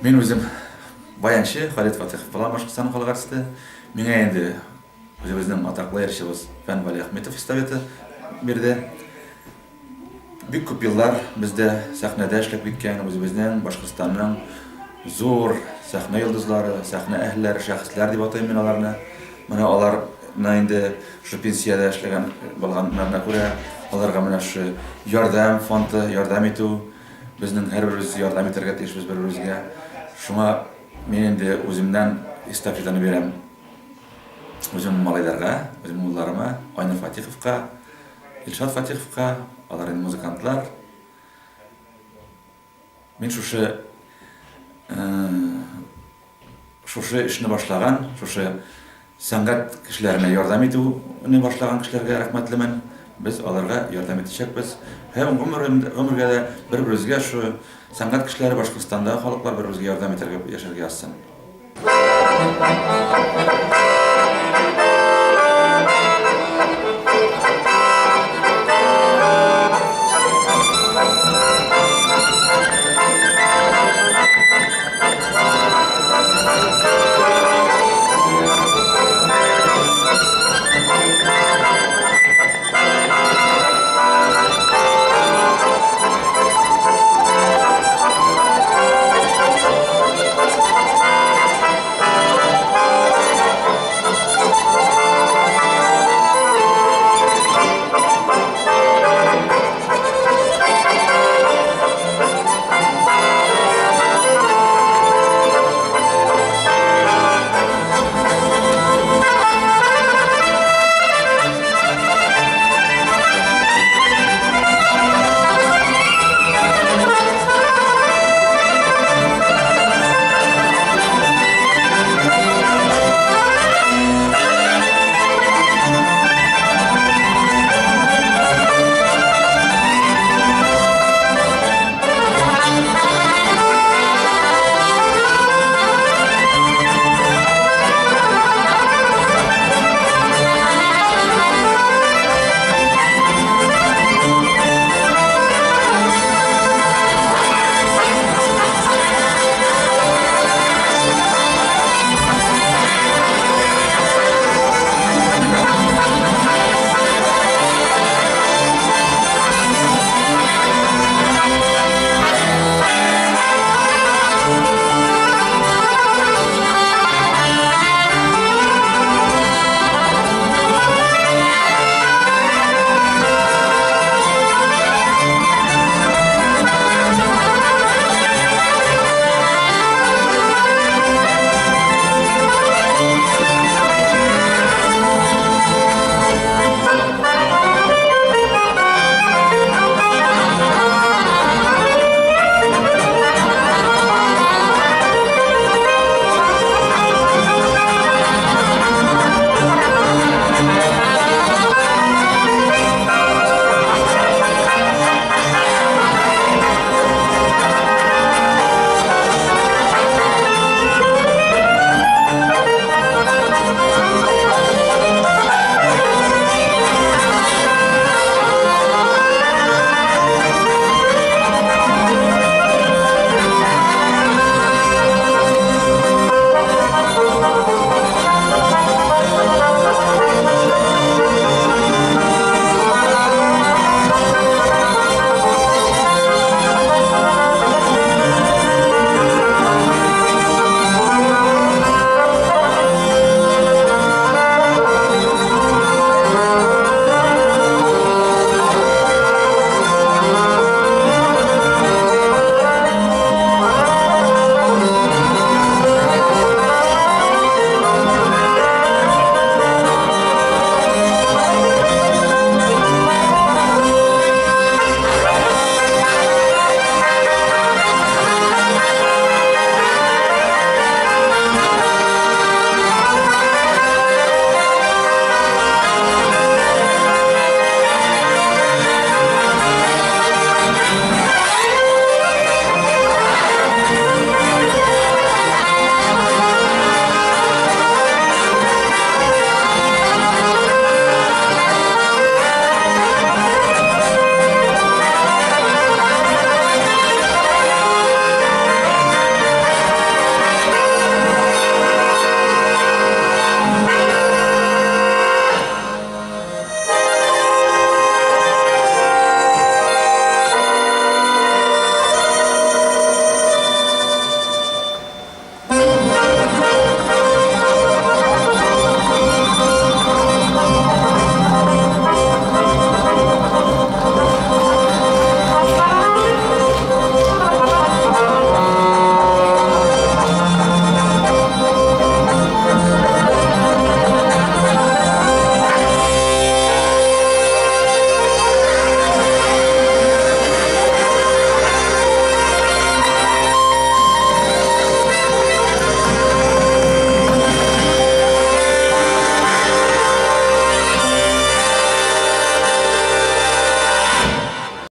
Мин үзем баянчы Халит Фатыйхов булам, Башкортстанның халык артисты. Миңа инде үзебезнең атаклы җырчыбыз Фән Вәлиәхметов эстафета бирде. Бик күп еллар бездә сәхнәдә эшләп киткән үзебезнең Башкортстанның зур сәхнә йолдызлары, сәхнә әһелләре, шәхесләр дип атыйм мин аларны. Менә аларны инде шушы пенсиядә эшләгән булганнарына күрә, аларга менә шушы ярдәм фонды, ярдәм итү, безнең һәрберебез ярдәм итәргә тиешбез бер-беребезгә. Шуңа мин инде үземнән эстафетаны бирәм. Үземнең малайларга, үземнең улларыма, Айнур Фатиховка, Илшат Фатиховка, алар инде музыкантлар. Мин шушы шушы эшне башлаган, шушы сәнгать кешеләренә ярдәм итүне башлаган кешеләргә рәхмәтлемен. Без аларга ярдәм итәчәкбез. Һәм гомергә дә бер-беребезгә шушы сәнгать кешеләре, Башкортстандагы халыклар бер-беребезгә ярдәм итәргә, яшәргә язсын.